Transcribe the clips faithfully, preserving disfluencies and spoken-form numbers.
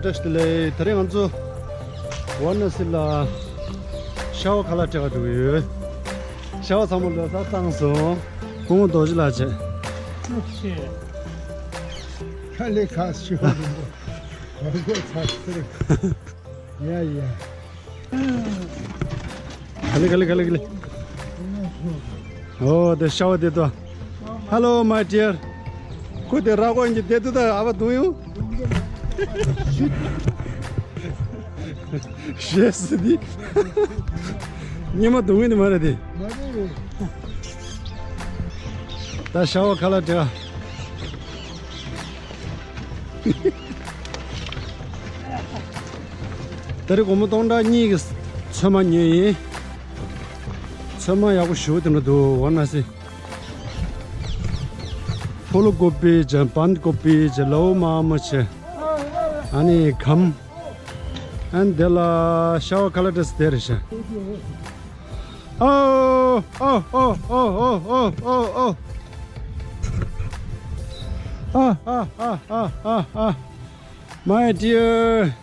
བཀྲ་ཤིས་བདེ་ལེགས། དེ་རིང་ང་ཚོ་ཝཱ་ར་ཎ་སི་ལ་ཤ་བ་ཁ་ལག་སྤྲད་ག་འགྲོ་གི་ཡོད། ཤ་བ་ཚང་མ་ལོ་གསར་བཏང་སོང་། སྐུ་ངོ་རྡོ་རྗེ་ལགས་བྱས། ཁ་ལེ་ཁ་ཤི་བ་རིན་པོ་བར་གོ་ཚར་ཟེར། ཡ་ཡ། ག་ལེ་ག་ལེ་ག་ལེ་ག་ལེ། ཨོ་དེ་ཤ་བ་དེ་དོ། Hello my dear. ཁོ་དེ་ར་གོ་ཡིན་གྱི་དེ་དུ་ད་ཨ་བ་དུང་ཡོང་། ཞེས་སི་དེ། ཉི་མ་དུང་ཡིན་མ་རེད་དེ། ད་ཤ་བ་ཁ་ལག་འདྲ། ད་རེས་སྒོར་མོ་སྟོང་ཕྲག་གཉིས་ཀྱི་ཚོད་མ་ཉོས་ཡིན། ཚོད་མ་ཡག་པོ་ཞེ་པོ་དེ་འདྲ་འདུག་ཝཱ་ར་ཎ་སི། ཕུལ་གོ་པི་བྱས། བན་གོ་པི་བྱས། ལའུ་མ་མ་བྱས། ཨ་ནི་གམ། ཨ་ནི་དེ་ལ་ཤ་བ་ཁ་ལག་འདྲ་སི་དེ་རེད་ཤག་ཨོ་ཨོ་ཨོ། ཨ་ཨ་ཨ། My dear.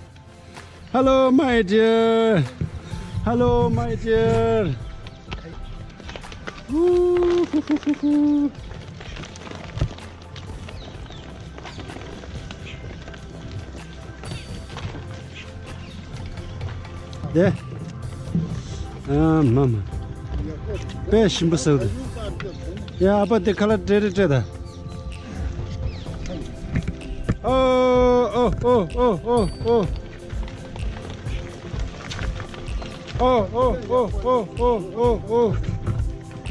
Hello my dear. Hello my dear. དེ། ཨ་མ་མ། དཔེ་ཞིམ་པོ་ཟེར་དེ། ཡ་ཨ་ཕ་དེ་ཁ་ལག་སྤྲད་རེ་སྤྲད་ད། ཨོ་ཨོ། ཨོ་ཨོ་ཨོ་ཨོ། ཨོ་ཨོ་ཨོ་ཨོ་ཨོ་ཨོ།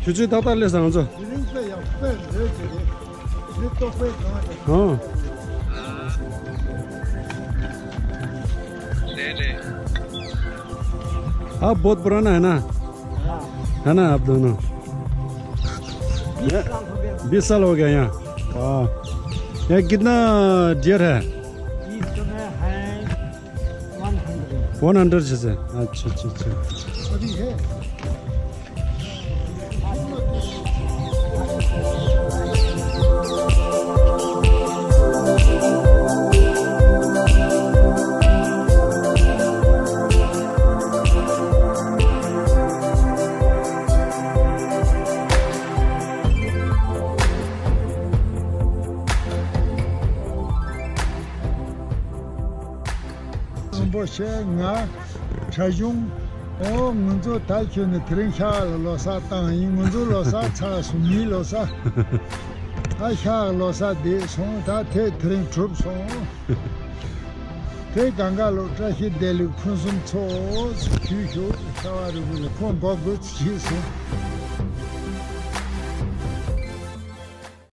ཁྱོད་ཚོས་ཏག་ཏག་སླེབས་སོང་ང་ཚོ། དེ་རིང་དཔེ་ཡག་པོ་དཔེ་རེད་ཟེར་རེད། མི་རྟོག་པའི་གང་རེད། ཨང་། हाँ, बहुत पुराना है ना? है ना आप दोनों? बीस साल हो गया यहाँ। वाह। यहाँ कितना डियर है? इस समय है वन हंड्रेड। वन हंड्रेड जैसे। अच्छा, अच्छा, अच्छा। अभी है। རིན་པོ་ཆེ། ང་གྲྭ་གཞུང་། ཨོ་ང་ཚོ་ད་ཁྱོད་ནི་དེ་རིང་ཤ་བ་ལ་ལོ་གསར་བཏང་ཡིན། ང་ཚོ་ལོ་གསར་ཚར་སོང་། མིའི་ལོ་གསར། ད་ཤ་བ་ལོ་གསར་བསྡད་སོང་། ད་དེ་དེ་རིང་གྲུབ་སོང་། དེ་གང་ག་ལོ་བཀྲ་ཤིས་བདེ་ལེགས་ཕུན་སུམ་ཚོགས་ཞུ་ཞུ། ཤ་བ་རིན་པོ་ཆེ་ཁོང་འགོ་དགོས་ཞུས་སོང་།